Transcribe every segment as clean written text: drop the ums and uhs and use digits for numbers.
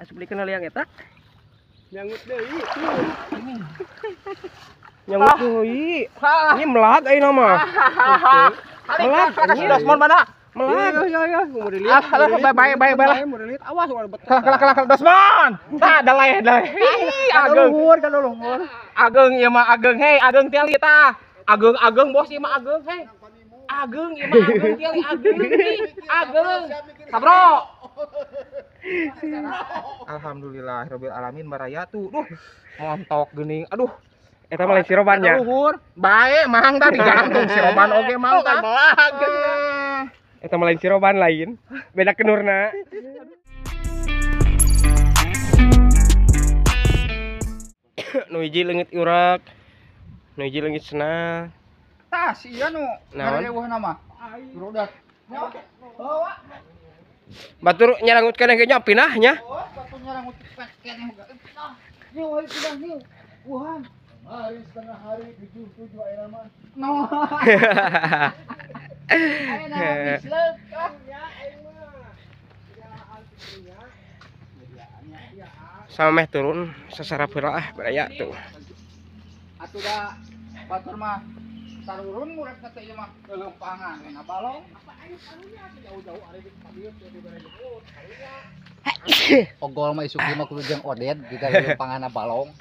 Asup deui kana liang eta. Nyangut deui. Nyangut deui. Ini melag ayeuna mah. Melag si Dosmon mana? Melag. Iya iya, mau dilihat. Ah, bae bae bae lah. Mau dilihat awas ulah betul. Kalah kalah kalah Dosmon. Tah dalai dalai. Ih, ageng. Luhur kan luhur. Ageng ieu mah ageng hei, ageng tiali tah. Ageng ageng bos ieu mah ageng hei. Ageng ieu mah ageng tiali ageng. Ageng. Sabro. Alhamdulillah rabbil alamin baraya tuh. Duh, montok geuning. Aduh. Eta mah lain siroban nya. Luhur. Bae mang tah digantung siroban oge mang tah. Eta mah lain siroban lain. Beda kenurna. Nu hiji leungit urak. Nu hiji leungit sena. Tah si ieu nu ngareweuhna mah. Brodak. Batur nyarangut keneh ge nya pinah nya. Oh, batur nyarangut keneh pinah. Nieu we pinah nieu. Wuhan. Hari setengah hari 7 ayeuna mah. No. Ayeuna mah bisleuk. Sama meh turun sasarap heula ah baraya tuh. Atuh da batur mah tarurun murekna teh ieu mah leuleumpangan we ngabalong. Jauh-jauh ari di dieu teh dibere jemput. Ogol mah isuk ieu mah kudu jeung odet jika leuleumpanganna balong.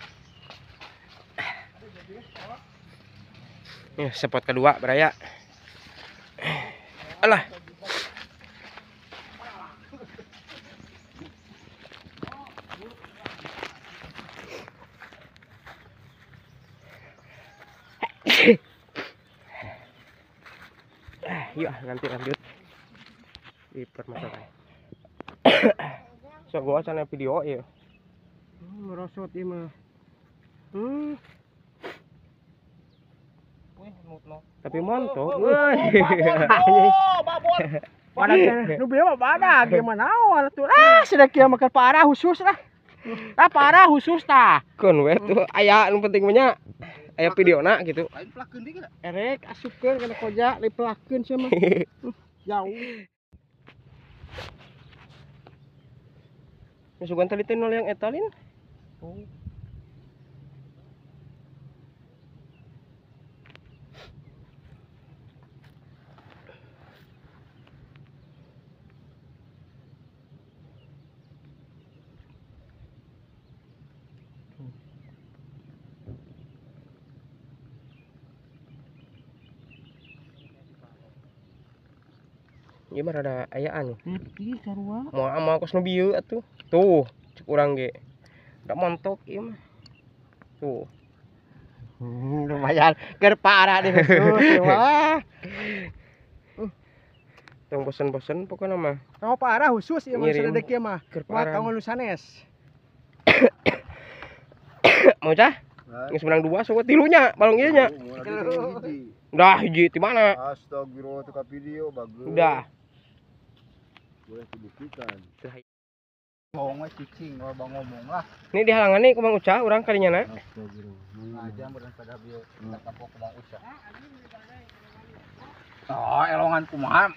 Ya, spot kedua baraya. Alah. Yuk nanti lanjut di permasalahan. So gua sana video ya. Merosot ieu mah. Tapi montok euy. Babon. Badag nu bieu mah badag gimana naon atuh. Ah, sudah kieu mah keur parah khusus lah. Tah parah khusus tah. Keun we tuh aya nu penting mah nya. Aya videona gitu. Lain pelakeun deui geura. Erek asupkeun kana koja dipelakeun sia mah. Jauh. Masukan tadi teh nol yang eta lin. Oh. Ieu mah rada ayaan. Ih, sarua. Moal moal kos nu bieu atuh. Tuh, cek urang ge. Da montok ieu mah. Tuh. Lumayan keur parah deh khusus wah. Tong bosen-bosen pokona mah. Kamu parah khusus ieu mah Ngirim. sadek ieu mah. Keur Wah, parah. kamu nu sanes. Mau cah? Geus menang 2 sok tilunya, balong ieu nya. Udah hiji di mana? Astagfirullah teu ka video bagus. Udah. Boleh dibuktikan. Bohong we cicing loba ngomong lah. Ini di halangan nih kumang ucah urang kadinya na. Astagfirullah. Aja meureun pada bieu kapok kumang ucah. Oh, elongan kumaha?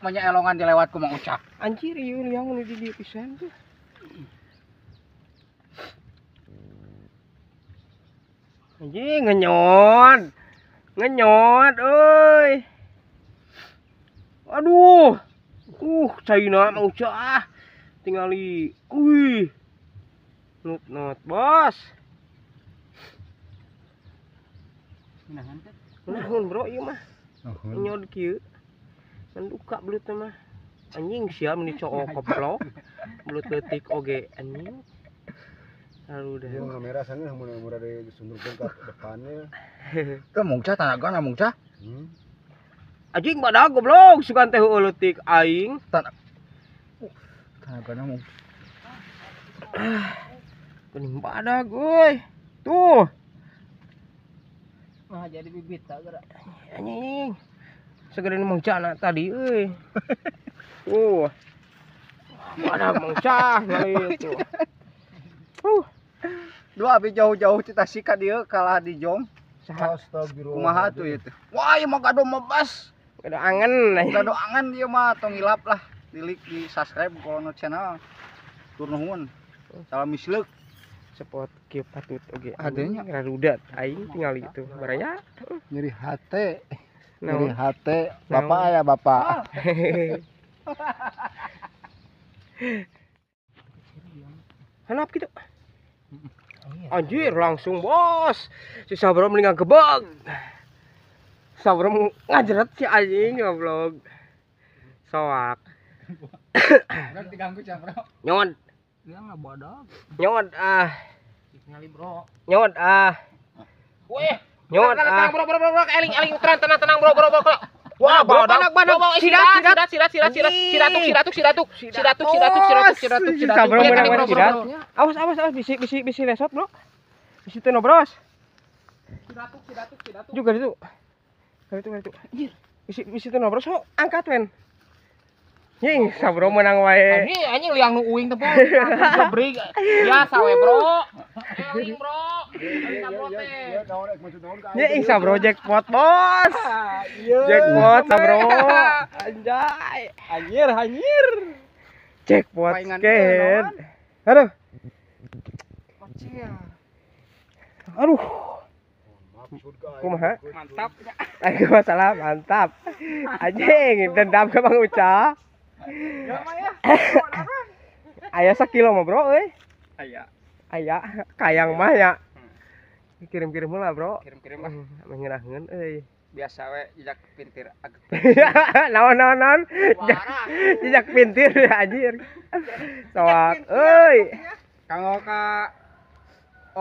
Manya elongan dilewat kumang ucah. Anjir ieu liang nu di dieu pisan tuh. Anjing ngenyot. Ngenyot euy. Aduh. Caina mah ucah. Tingali. Wih. Nut-nut, Bos. Nahan teh. Naon, Bro, ieu mah. Nyod kieu. Ngan duka belut mah. Anjing sia meni cook goblok. Belut leutik oge anjing. Lalu dah. Ieu kamera sangeun mun murah dari sundurkeun ka depannya. Teu mungcah tanagana mungcah. Anjing badag goblok sugan teh heueuh leutik aing. Tanagana mung. Geuning badag euy. Tuh. Mah jadi bibit tak geura. Anjing. Segede nu mangcana tadi euy. Tuh. Badag mangcah kali itu. Dua abi jauh-jauh cita sika dieu kalah di jong. Astagfirullah. Kumaha tuh ieu teh? Wah, ieu mah gado mebas. Gado angen. Gado angen ieu mah tong hilap lah. Di like, di subscribe kalau no channel. Tur nuhun. Salah misleuk. Spot kieu patut oge. Adanya rarudat aing tinggal gitu. Baraya nyeri hate. Nyeri hate. Bapak aya bapak. Hanap gitu. Anjir langsung bos. Si Sabro mendingan gebeg. Sabro ngajret si anjing goblok. Soak. Urang diganggu Sabro. Nyod. Dia enggak bodoh. Nyod ah. Ningali bro. Nyod ah. Weh, nyod ah. Tenang bro bro bro, eling eling tenang tenang bro bro bro. Wah, badak badak sidat sidat sidat sidat sidat sidatuk sidatuk sidatuk sidatuk sidatuk sidatuk sidatuk. Sabro menang sidat. Awas awas awas bisi bisi bisi lesot bro. Bisi teu nobros. Sidatuk sidatuk sidatuk. Juga itu. Kali itu kali itu. Anjir. Bisi bisi teu nobros so angkat men. Nying Sabro menang wae. Anjing anjing liang nu uing teh bro. Biasa we bro. Eling bro. Eling Sabro teh. Nying Sabro jackpot bos. Jackpot Sabro. Anjay. Anjir anjir. Jackpot ken. Aduh. Aduh. Kumaha? Mantap. Ayo masalah mantap. Anjing dendam ke Bang Uca. Aya sakilo mah bro euy. Aya. Aya kayang mah ya. Kirim-kirim heula bro. Kirim-kirim lah. Mengenaheun euy. Biasa we jejak pintir agak. Naon naon naon. Jejak pintir anjir. Soak euy. Kanggo ka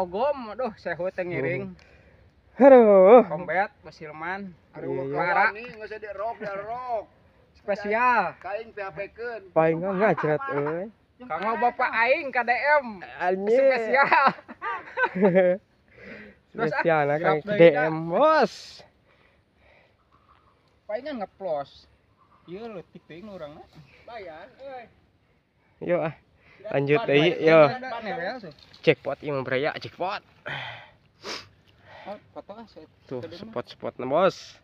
Ogom aduh sehu teh ngiring. Aduh. Kombet Basilman. Aduh, Para geus di rok, di rok. Spesial. Kaing PHP-keun. Paling ngajret euy. Kanggo bapak aing KDM. Anjir. Spesial. Spesial lah kang KDM bos. Palingan ngeplos. Ieu leutik teuing urangna. Bayan euy. Yo ah. Lanjut deui yo. Jackpot ieu mah braya jackpot. Foto ah Tuh spot-spotna bos.